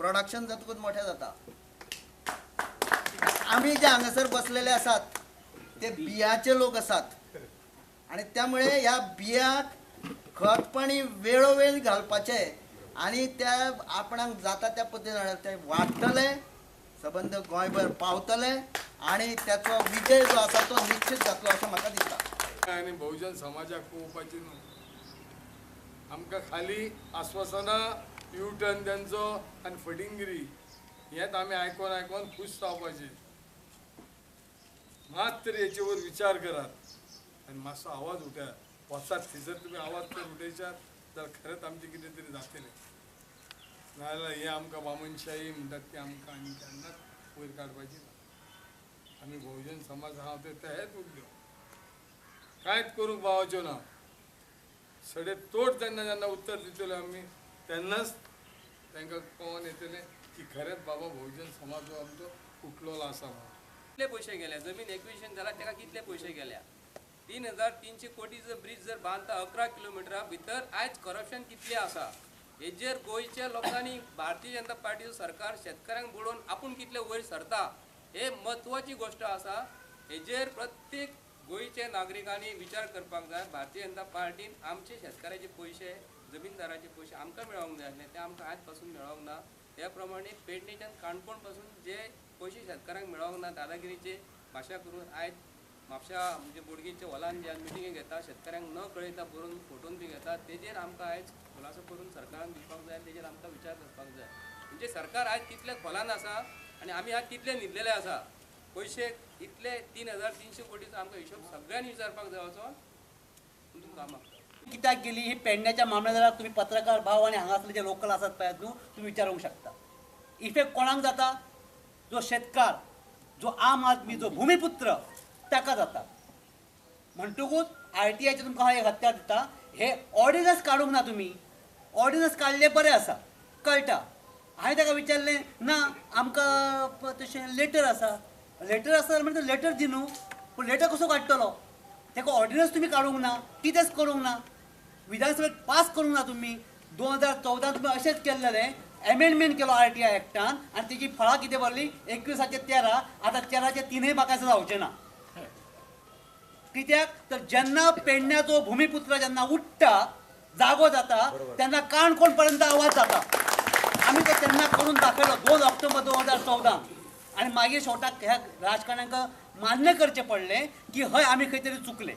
Production जातकूच मोठें जाता. आमी जे हांगासर बसलेले आसात ते बियाचे लोक आसात आनी त्यामुळे ह्या बियाक खत पाणी वेळोवेळ घालपाचें आनी त्या आपणाक जाता त्या पद्दतीन ते वाडटले, सबंद गोंयभर पावतले आनी त्याचो विजय जो आसा तो निश्चित जातलो अशें म्हाका दिसता. आनी बहुजन समाजाक पळोवपाची न्हू, आमकां खाली आस्वासनां, यू टर्न तेंचो आनी फटिंगिरी हेंच आमी आयकोन आयकोन खूश जावपाचें. मात तरी हेचेवर विचार करात आनी मातसो आवाज उठयात. वचात थंयसर तुमी आवाज तर उठयशात जाल्यार खरेंच आमचें कितें तरी जातलें. नाजाल्यार हें आमकां बामणशाही म्हणटात ती आमकां आनी केन्नाच वयर काडपाची ना. आमी बहुजन समाज आहा ते तेच उरल्यो, कांयच करूंक पावच्यो ना. सडे तोड तेन्ना जेन्ना उत्तर दितले आमी तेन्नाच तांकां कळोन येतलें की खरेंच बाबा बहुजन समाज हो आमचो उठलेलो आसा म्हणून. कितले पयशे गेले, जमीन एक्विजिशन जाला ताका कितले पयशे गेल्या, 3300 कोटीचो ब्रिज जर बांदता 11 किलोमिटरा भितर आयज करप्शन कितलें आसा हेजेर गोंयच्या लोकांनी भारतीय जनता पार्टीचो सरकार शेतकऱ्यांक बुडोवन आपूण कितले वयर सरता हे म्हत्वाची गोश्ट आसा. हेजेर प्रत्येक गोंयच्या नागरिकांनी विचार करपाक जाय. भारतीय जनता पार्टीन आमचे शेतकऱ्याचे पयशे, जमीनदाराचे पयशे आमकां मेळोंक जाय आसले ते आमकां आयज पासून मेळोंक ना. त्या प्रमाणे पेडणेच्यान काणकोण पासून जे पयशे शेतकऱ्यांक मेळोंक ना दादागिरीचे भाशा करून आयज म्हापशा म्हणजे बोडगेच्या हॉलान जे मिटिंगे घेता शेतकऱ्यांक न कळयता बरोवन फोटोन बी घेता तेजेर आमकां आयज खुलासो करून सरकारान दिवपाक जाय. तेजेर आमकां विचार करपाक जाय. म्हणजे सरकार आयज कितले खोलान आसा आनी आमी आज कितले न्हिदलेले आसा. पयशे इतले 3300 कोटीचो आमकां हिशोब सगळ्यांनी विचारपाक जाय वचोन तुमकां मागता. कित्याक गेली ही पेडण्याच्या मामलेदाराक तुमी पत्रकार भाव आनी हांगासरले जे लोकल आसात पळयात न्हू तुमी विचारूंक शकता. इफेक्ट कोणाक जाता? जो शेतकार, जो आम आदमी, जो भुमिपुत्र ताका जाता. म्हणटकूच आरटीआयचे तुमकां हांव एक हत्यार दिता. हे ऑर्डिनन्स काडूंक ना तुमी, ऑर्डिनन्स काडले बरें आसा कळटा. हांवें ताका विचारलें ना आमकां तशें लेटर आसा, लेटर आसा म्हणजे लेटर दी न्हू, पूण लेटर कसो काडटलो? ताका ऑर्डिनन्स तुमी काडूंक ना, कितेंच करूंक ना, विधानसभेत पास करूंक ना तुमी. 2014 तुमी अशेंच केल्लें, एमेंडमेंट केलो आरटीआय एक्टान आनी तेजी फळां कितें भरली 21-13. आतां 13-3 म्हाका जावचें ना. कित्याक तर जेन्ना पेडण्याचो भुमिपुत्र जेन्ना उठ्ठा, जागो जाता तेन्ना काणकोण पर्यंत आवाज जाता. आमी तो तेन्ना करून दाखयलो 2 ऑक्टोबर 2014. आनी मागीर शेवटाक ह्या राजकारण्यांक मान्य करचें पडलें की हय आमी खंय तरी चुकले.